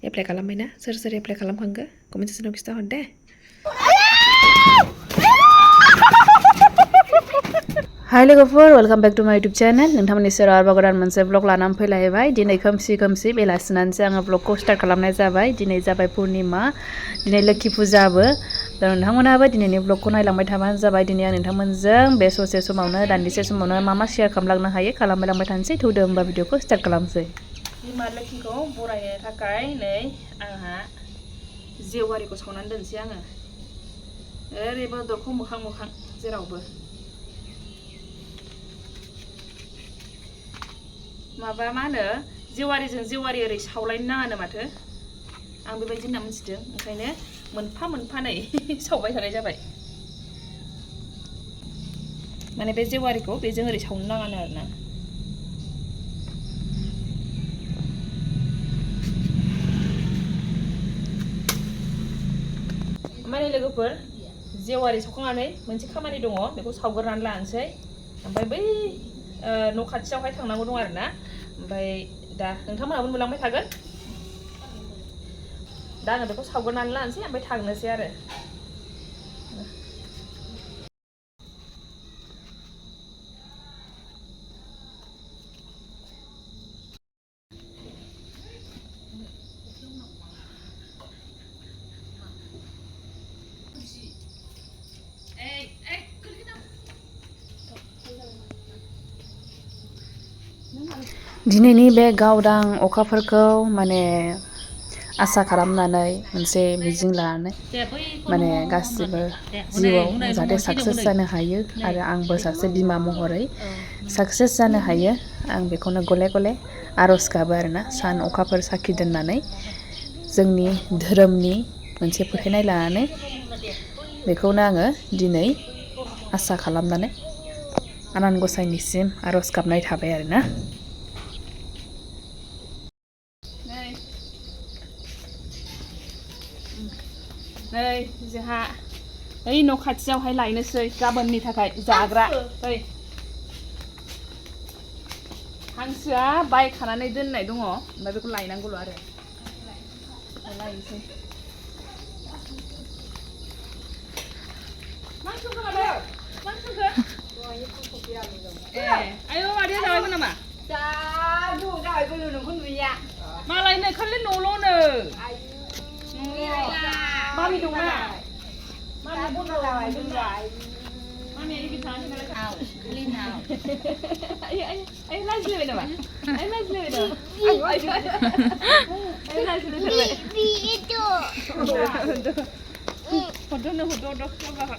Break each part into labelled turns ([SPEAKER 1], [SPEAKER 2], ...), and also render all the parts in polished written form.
[SPEAKER 1] Apply खालामबायना सोर सोर apply खालामखांखो comment सेक्सनाव खिथाहर दे हाय लोगोफोर वेलकाम बैक टू माय यूट्यूब चैनल नोंथांमोननि सेराव आरोबाव गोदान मोनसे ब्लग लानानै फैलायबाय दिनै खोमसि खोमसि बेलासिनानैसो आङो ब्लगखौ स्टार्ट खालामनाय जाबाय दिनै जाबाय पुर्णिमा दिनै लोखि फुजाबो दा नोंथांमोनाबो दिनैनि ब्लगखौ नायलांबाय थाबानो जाबाय दिनै आं नोंथांमोनजों बे ससे समावनो दान्दिसे समावनो मा शेयार खालामलांनो हायो खालामलांबाय थानोसै थौदो होमबा भिडिअखौ स्टार्ट खालामसै बिमा लोखिखौ बरायनो थाखाय नै आंहा जेवारिखौ सावनानै दोनसै आङो ओरैबो दरखं मोखां मोखां जेरावबो माबा मा होनो जेवारिजों जेवारि ओरै सावलायनो नाङानो माथो आं बेबायदि होनना मिथिदों ओंखायनो मोनफा मोनफा नै सावबाय थानाय जाबाय माने बे जेवारिखौ बेजों ओरै सावनो नाङानो आरोना ओमफ्राय लोगोफोर जेवारि सावखांनानै मोनसे खामानि दङ बेखौ सावग्रोनानै लानोसै ओमफ्राय बै न' खाथियावहाय थांनांगौ दं आरोना ओमफ्राय दा नोंथांमोनाबो नुलांबाय थागोन दा आङो बेखौ सावग्रोनानै लानोसै ओमफ्राय थांनोसै आरो दिनैनि बे गावदां अखाफोरखौ माने आसा खालामनानै मोनसे मिजिं लानानै माने गासिबो जिउआव जाहाथे साक्सेस जानो हायो आरो आंबो सासे बिमा महरै साक्सेस जानो हायो आं बेखौनो गले गले आर'ज गाबो आरोना सान अखाफोर साखि दोननानै जोंनि धोरोमनि मोनसे फोथायनाय लानानै बेखौनो आङो दिनै आसा खालामनानै आनान गसाइनिसिम आर'ज गाबनाय थाबाय आरोना नै जोंहा ओइ न' खाथियावहाय लायनोसै गाबोननि थाखाय जाग्रा ओइ हांसोआ बायखानानै दोननाय दङ ओमफ्राय बेखौ लायनांगौल' आरो लायनोसै मा संखो माथो मा संखो ए आयौ मादैया जाबायमोन नामा जाबायबो नोंखौ नुया मालाय नै खालि न'ल'नो Mami dong na. Mami pun lawai benjai. Mami ini bisa ni nak kau. Clean out. Ayo lagi lebih dah. Ayo lagi lebih dah. Ayo lagi lebih dah. Bi itu. Hodoh ni hodoh apa?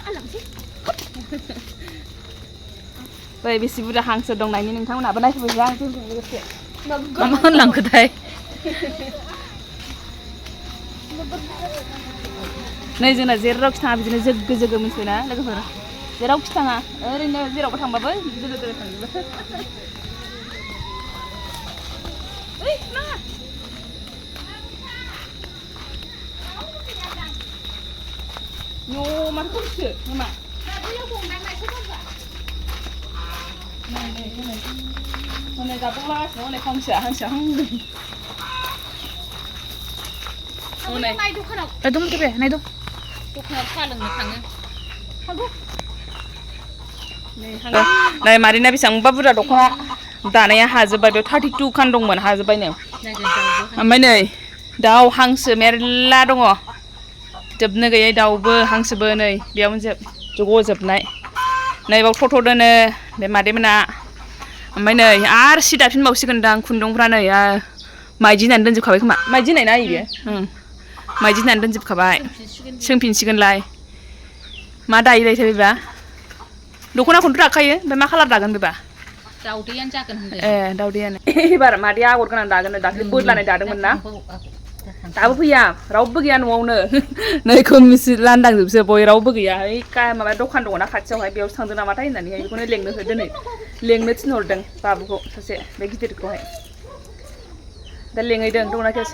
[SPEAKER 1] Alam sih. Baik, Bisi budak hangsa dong na ini nengkau nak benar sebab hangsa tu begitu. Mama होनलांखोथाय नै जोंना जेरावखि थाङा बिदिनो जोगो जोगो मिथिबायना लोगोफोर जेरावखि थाङा ओरैनो जेरावबो थांबाबो जोगो जोगो थांजोबो ओइ नाङा न' माथो खोमसिसो नामा Hôm nay gặp bác bác, hôm nay không sợ hăng. Hôm nay này đúng không? Đây đúng cái này đúng. Đúng không? Pha lần được thằng Này Marina बेसेबांबा बुरजा दख'ना दानाया हाजोबबाय बेयाव 32 खान दंमोन हाजोबबायनो ओमफ्राय नै दाउ हांसो मेरला दङ जोबनो गैयै दाउबो हांसोबो नै बेयावनो ज'जोबनाय नै बाव थथ' दोनो बे मादैमोना ओमफ्राय नै आरो सि दाफिनबावसिगोनदां खुन्दुंफ्रा नै माइदि होनानै दोनजोबखाबाय खोमा माइदि होनाय ना इयो माइदि होनानै दोनजोबखाबाय सोंफिनसिगोनलाय मा दायोलायथो बेबा दख'नाखौथ' दाखायो ओमफ्राय मा कालार दागोन बेबा दाउदैयानो जागोन होनदों ए दाउदैयानो एबार मादैया आगर गोनां दागोन दाख्लि बोदलानाय दादोंमोन ना दाबो फैया रावबो गैया न'आवनो नै खोमसि लांदांजोबसो बय रावबो गैया ओइ माबा दखान दङ ना खाथियावहाय बेयावसो थांदों नामाथाय होननानैहाय बेखौनो लेंनो होदोनै लेंनो थिनहरदों बाबुखौ सासे बे गिदिरखौहाय दा लेंहैदों दंना केस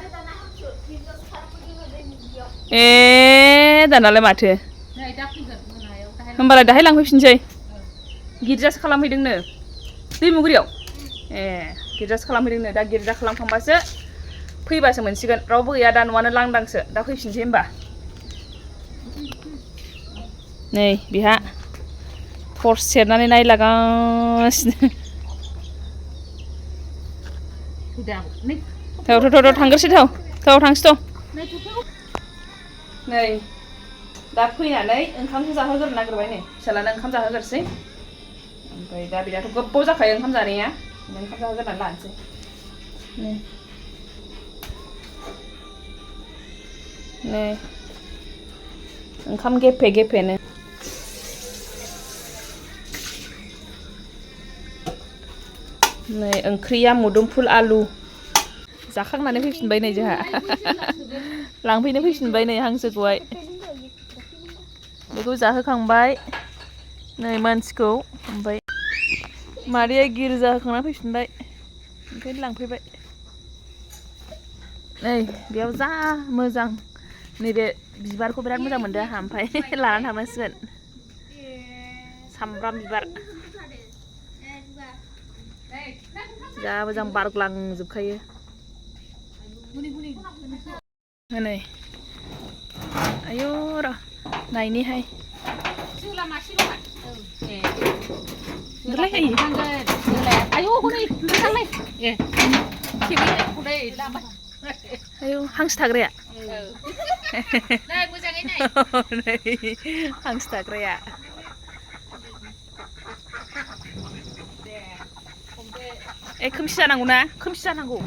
[SPEAKER 1] ए दानालाय माथो होमबालाय दाहाय लांफैफिनसै गिर्जासो खालामहैदोंनो दैमुगुरियाव गिर्जासो खालामफैदोंनो दा गिर्जा खालामखांबासो फैबासो मोनसिगोन रावबो गैया दा न'आनो लांदांसो दा फैफिनसै होमबा नै बिहा टर्च सेरनानै नायलागासिनो थाव थांग्रोसै थाव थांसै नै दा फैनानै ओंखामखौ जाहोग्रोनो नागिरबाय नै फिसालानो ओंखाम जाहोग्रोसै ओमफ्राय दा बिराथ गोबाव जाखायो ओंखाम जानाया ओंखाम जाहोग्रोनानै लानोसै नै ओंखाम गेफे गेफेनो नै ओंख्रिया मुदुमफुल आलु जाखांनानै फैफिनबाय नै जोंहा लांफैनो फैफिनबाय नै हांसोखौहाय बेखौ जाहोखांबाय नै मानसिखौ ओमफ्राय मादैया गिर्जा होखांना फैफिनबाय ओंखायनो लांफैबाय नै बेयाव जा मोजां नैबे बिबारखौ बिराद मोजां मोनदों आंहा ओमफ्राय लानानै थांनांसिगोन सामब्राम बिबार जा मोजां बारग्लांजोबखायो नै आयौ र' नायनिहाय आयौ हांसो थाग्राया हांसो थाग्राया खोमसि जानांगौ ना खोमसि जानांगौ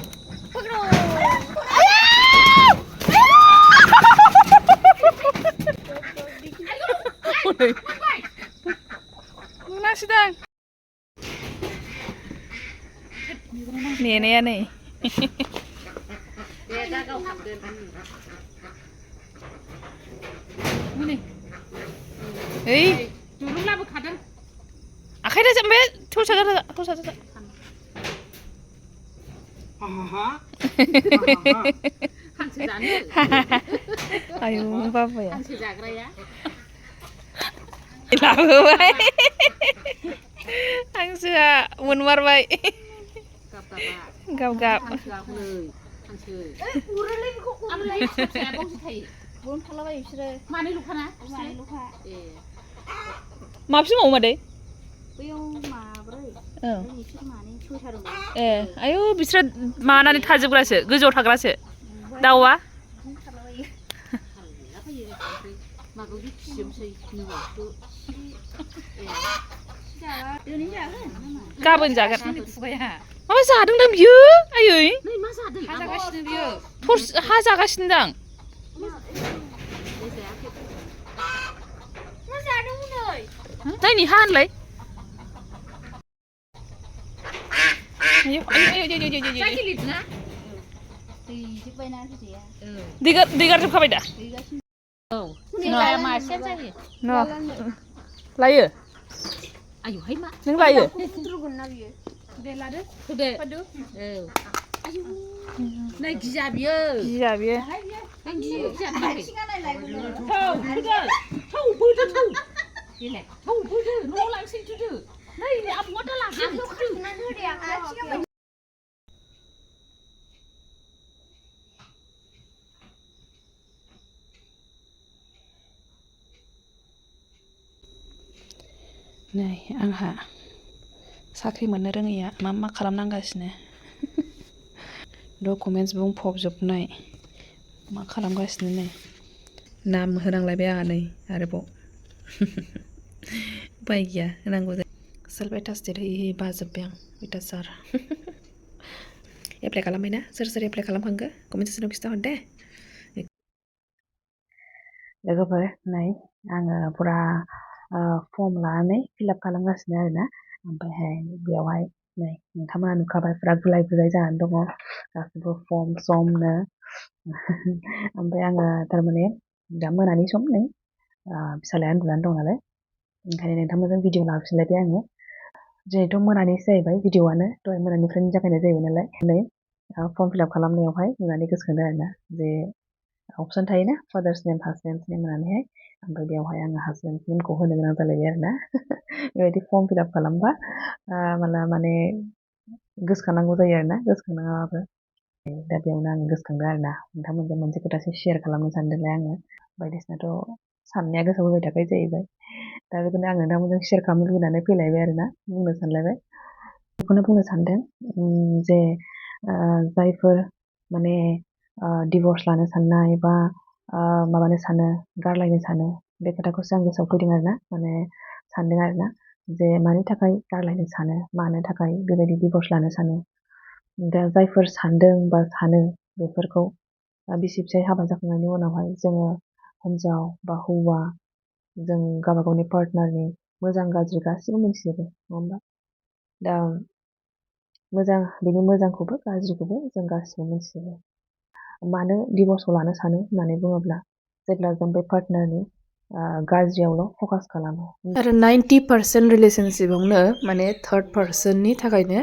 [SPEAKER 1] मोनासैदां नेनाया नै ओइ दुरुं लाबोखादों आखाइ दाजा ओमफ्राय थौसा हांसो जानो आयौ बाबाया हांसो जाग्राया लाबोबाय हांसोआ मोनमारबाय गाब गाब माबेसे मावो मादै आयौ बिस्रा मानानै थाजोबग्रासो गोजौआव थाग्रासो दाउआ गाबोन जागोन माबा जादोंदां बियो आयै हा जागासिनो दां नायनि हा होनलाय दै गारजोबखाबाय दा लायो नों लायो गिया बियो नै आंहा साख्रि मोननो रोङैया मा खालामनांगासिनो डकुमेन्टस बुंफबजोबनाय मा खालामगासिनो नै नाम होनांलायबाय आंहा नै आरोबाव उपाय गैया होनांगौ जायो सेल्फ एटास्टेड होयै बाजोब्बाय आं अयथासार एप्लाइ खालामबाय ना सोर एप्लाइ खालामखांखो कमेन्ट सेक्सनाव खिन्थाहर दे लोगोफोर नै आङो फुरा फर्म लानानै फिलआप खालामगासिनो आरोना ओमफ्रायहाय बेयावहाय नै नोंथांमोना नुखाबाय फुरा गुलाय गुजाय जानानै दङ गासिबो फर्म समनो ओमफ्राय आङो थारमाने दा मोनानि सम नै फिसालाया उन्दुनानै दं नालाय ओंखायनो नोंथांमोनजों भिडिअ लाफिनलायबाय आङो जिहेथु मोनानिसो जाहैबाय भिडिअआनो दहाय मोनानिफ्रायनो जागायनाय जाहैबाय नालाय नै फर्म फिलआप खालामनायावहाय नुनानै गोसोखांदों आरोना जे अपसन थायोना फादार्स नेम हासबेन्डस नेम होनानैहाय ओमफ्राय बेयावहाय आङो हासबेन्डस नेमखौ होनो गोनां जालायबाय आरोना बेबायदि फर्म फिलआप खालामबा माला माने
[SPEAKER 2] गोसोखांनांगौ जायो आरोना गोसोखांनाङाबाबो। दा बेयावनो आं गोसोखांदों आरोना नोंथांमोनजों मोनसे खोथासो शेयार खालामनो सानदोंलाय आङो बायदिसिनाथ' साननाया गोसोआव फैबाय थाखायो जाहैबाय। दा बेखौनो आं नोंथांमोनजों शेयार खालामनो लुबैनानै फैलायबाय आरोना बुंनो सानलायबाय। बेखौनो बुंनो सानदों जे जायफोर माने डिभर्स लानो साननाय बा माबानो सानो गारलायनो सानो बे खोथाखौसो आं गोसोआव फैदों आरोना माने सानदों आरोना जे मानि थाखाय गारलायनो सानो मानो थाखाय बेबायदि डिभर्स लानो सानो। दा जायफोर सानदों बा सानो बेफोरखौ बिसि फिसाय हाबा जाखांनायनि उनावहाय जोङो हिन्जाव बा हौवा जों गावबा गावनि पार्टनारनि मोजां गाज्रि गासिबो मिथिजोबो नङा होमबा। दा मोजां बेनि मोजांखौबो गाज्रिखौबो जों गासिबो मिथिजोबो। मानो डिभर्सखौ लानो सानो होननानै बुङोब्ला जेब्ला जों बे पार्टनारनि गाज्रियावल' फकास खालामो
[SPEAKER 1] आरो 90% रिलेसनशिपावनो माने थार्ड पार्सननि थाखायनो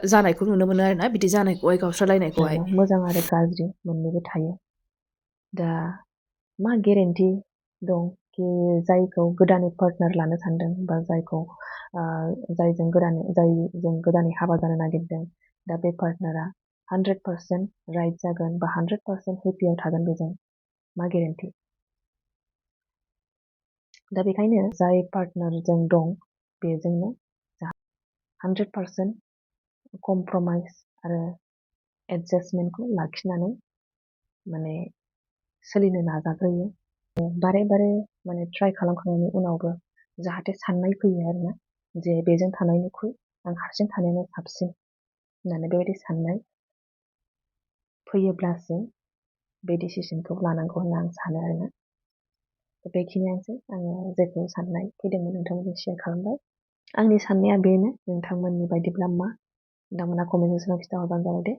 [SPEAKER 1] जानायखौ नुनो मोनो आरोना बिदि जानायखौहाय गावस्रालायनायखौहाय।
[SPEAKER 2] मोजां आरो गाज्रि मोननैबो थायो। दा मा गेरेन्टि दं कि जायखौ गोदानै पार्टनार लानो सानदों बा जायजों गोदानै हाबा जानो नागिरदों दा बे पार्टनारा 100% राइट जागोन बा 100% हेपियाव थागोन बेजों मा गेरेन्टि। दा बेखायनो जाय पार्टनारजों दं बेजोंनो 100% कमप्रमाइज आरो एडजास्टमेन्टखौ लाखिनानै माने सोलिनो नाजाग्रोयो। बारे बारे माने ट्राइ खालामखांनायनि उनावबो जाहाथे साननाय फैयो आरोना जे बेजों थानायनिख्रुइ आं हारसिं थानायानो साबसिन होननानै बेबायदि साननाय फैयोब्लासो बे डिसिसनखौ लानांगौ होनना आं सानो आरोना। बेखिनियानोसै आङो जेखौ साननाय फैदोंमोन नोंथांमोनजों शेयार खालामबाय। आंनि साननाया बेनो नोंथांमोननि बायदिब्ला मा नोंथांमोना कमेन्ट सेक्सनाव खिन्थाहरबानो जाबाय दे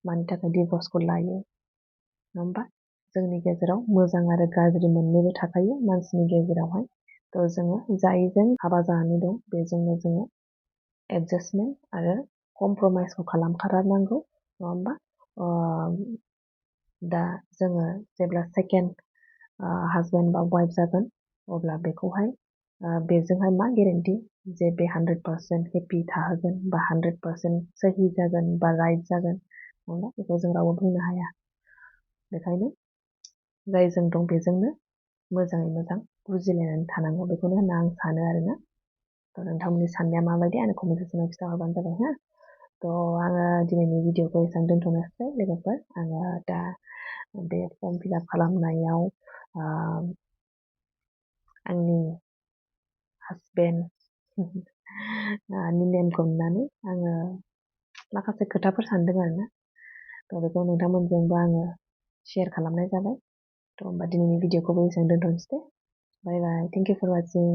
[SPEAKER 2] मानि थाखाय डिभर्सखौ लायो नङा होमबा। जोंनि गेजेराव मोजां आरो गाज्रि मोननैबो थाखायो मानसिनि गेजेरावहाय। थ' जोङो जायजों हाबा जानानै दं बेजोंनो जोङो एडजास्टमेन्ट आरो कमप्रमाइसखौ खालामथारनांगौ नङा होमबा। दा जोङो जेब्ला सेकेन्ड हाजबेन्ड बा वाइफ जागोन अब्ला बेखौहाय बेजोंहाय मा गेरेन्टि जे बे 100% हेपि थाहोगोन बा 100% सहि जागोन बा राइट जागोन नङा बेखौ जों रावबो बुंनो हाया। बेखायनो जायजों दं बेजोंनो मोजाङै मोजां बुजिलायनानै थानांगौ बेखौनो होनना आं सानो आरोना। थ' नोंथांमोननि साननाया माबायदि आंनो कमेन्ट सेक्सनाव खिन्थाहरबानो जाबाय हा। थ' आङो दिनैनि भिडिअखौ एसेबां दोनथ'नोसै लोगोफोर। आङो दा बे फर्म फिलआप खालामनायाव आंनि हाजबेन्डनि नेमखौ नुनानै आङो माखासे खोथाफोर सानदों आरोना। थ' बेखौ नोंथांमोनजोंबो आङो शेयार खालामनाय जाबाय। थ' होमबा दिनैनि भिडिअखौबो एसेबां दोनथ'नोसै दे। Bye bye. Thank you for वाचिं।